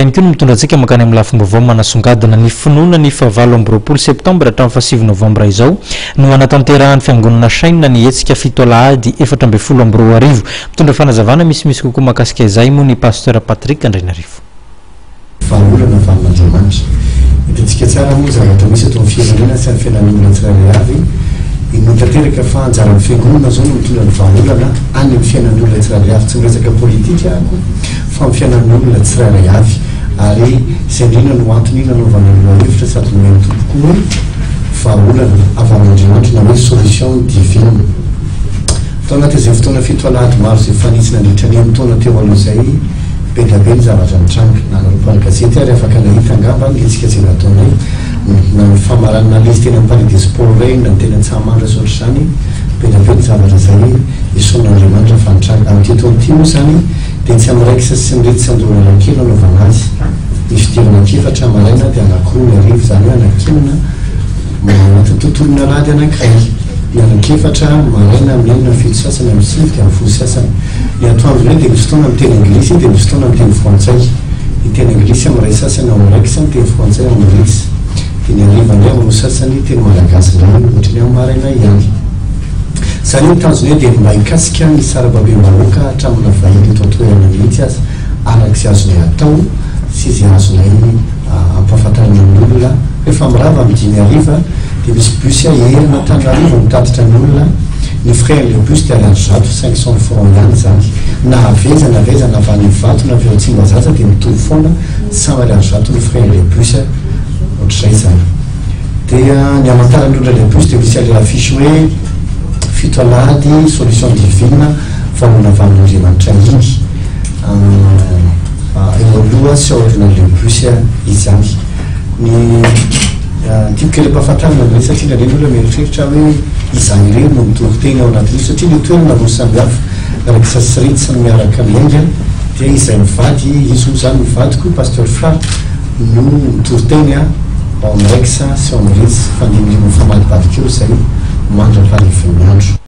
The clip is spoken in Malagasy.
Ihany koa no mitondra antsika mankany amin'ny lafim-baovao manasongadina ny finoana ny fahavalo amby 20 septambra hatramin'ny fahasivy novambra izao no hanatanterahan'ny fiangonana Shine ny hetsika fito alahady 2014. Mitondra fanazavana misimisy kokoa mahakasika izay moa ny Pasteur Patrick Andrianarivo. Vahaolana avy amin'Andriamanitra. Hitantsika tsara moa ny zavatra misy eto amin'ny firenena sy amin'ny fiainan'ny olona tsirairay avy. Inoana tanteraka fa anjaran'ny Fiangonana izao no mitondra ny vahaolana any amin'ny fiainan'ny olona tsirairay avy. Tsy miresaka politika aho fa amin'ny fiainan'ny olona tsirairay avy. Ary izay indrindra no antony nanaovana ny lohahevitra sady nomen'ny Tompo koa hoe vahaolana avy amin'Andriamanitra na hoe solution divine. Tao anatin'izay fotoana fito alahady maro izay fanitsy nandritra ny enin-taona teo aloha izay, be dia be ny zavatra nitranga. Na nareo mpanao gazety ary afaka nahita angamba ny hetsika izay nataonay, na ny famaranana ilay izy teny amin'ny Palais des Sports ireny, na ny teny Antsahamanitra sy ohatr'izany, be dia be ny zavatra izay esorin'Andriamanitra fa nitranga. Amin'ity taona ity moa izany dia tsy amin'ny Rex sy ny Ritz Andohan'Analakely no anaovana azy. Ny fidirana ankefa maraina dia anankiroa ny hariva, izany hoe anankenina anatin'ny tontolon'ny alahady anankiray. Ny anankiefatra maraina amin'ny enina, fito sasany, amin'ny sivy dia amin'ny folo sasany. Ny atoandro indray dia misy fotoana miteny anglisy dia misy fotoana miteny frantsay. Ny teny anglisy amin'ny iray sasany ao amin'ny Rex, ny teny frantsay ao amin'ny Ritz. Dia ny hariva indray amin'ny roa sasany teny malagasy indray ohatry ny amin'ny maraina ihany. Izany hoe ny tanjonay dia ny mba hikasika ny sarababem-bahoaka hatramina vahiny eto an-toerana mihitsy aza araka izay azonay atao sy izay azonay ampahafantarina ny olona. Rehefa mirava amin'ny dimy hariva dia misy bus eran'Antananarivo mitatitra ny olona, ny frais an'ilay bus dia ariary zato, 500 francs, ihany izany. Na avy aiza na avy aiza, na avy any Ivato na avy ao Tsimbazaza dia mitovy foana, samy ariary zato ny frais an'ilay bus, ohatr'izay izany. Dia ny hamantaran'ny olona ilay bus dia misy an'ilay affiche hoe fito alahady solution divine vahaolana avy amin'Andriamanitra iny eo aloha sy ao aorianan'ilay bus izany. Ny tiako kely ampahafantarina indray satria indraindray ny olona mieritreritra hoe izaho irery no mitory teny ao anatin'io satria ilay toerana roa samy hafa, Rex sy Ritz no miaraka miainga dia izay mivady, izy moa izany ny vadiko, Pasteur Fra, no mitory teny ao amin'ny Rex sy ao amin'ny Ritz fa ny mifamadibadika eo izay mandra-paharivin'ny andro.